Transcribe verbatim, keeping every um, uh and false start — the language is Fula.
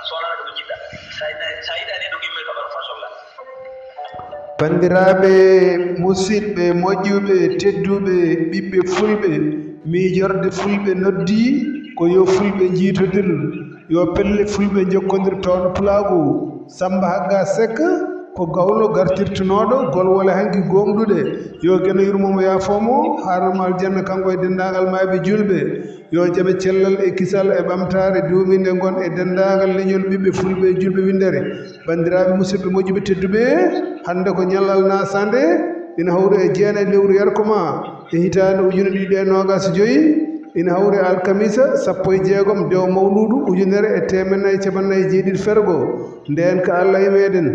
Sohlana ɗo ko jiɗɗa. Sa yiɗa, sa yiɗani ɗo gimmoy kaɓaro fa sohla. Banndiraaɓe musidɓe moƴƴuɓe tedduɓe ɓiɓɓe fulɓe, miijorde fulɓe noddi ko yo fulɓe njiitodir, yo pelle fulɓe njokkondir tooɗo pulaagu. Samba Hagga Seck ko gawlo gartirtunooɗo golwole hanki gooŋɗuɗe, yo Geno yurmo mo yaafoo mo, haarnamo aljanna kanko e denndaangal maayɓe juulɓe. Yo jaɓe cellal e kisal e ɓamtaare duumiinde ngon e denndaangal leñol ɓiɓɓe fulɓe e juulɓe winndere. Banndiraaɓe musidɓe moƴƴuɓe tedduɓe, hannde ko ñallal naasande, ina hawri e jeenayi lewru yarkoma e hitaande ujune ɗiɗi e noogas e joyi, ina hawri e alkamisa sappo e jeegom dewo mawluudu ujunere e teemeɗɗe nayi e capanɗe nayi e jeeɗiɗi fergo. Ndeen ko Allah e meeɗen.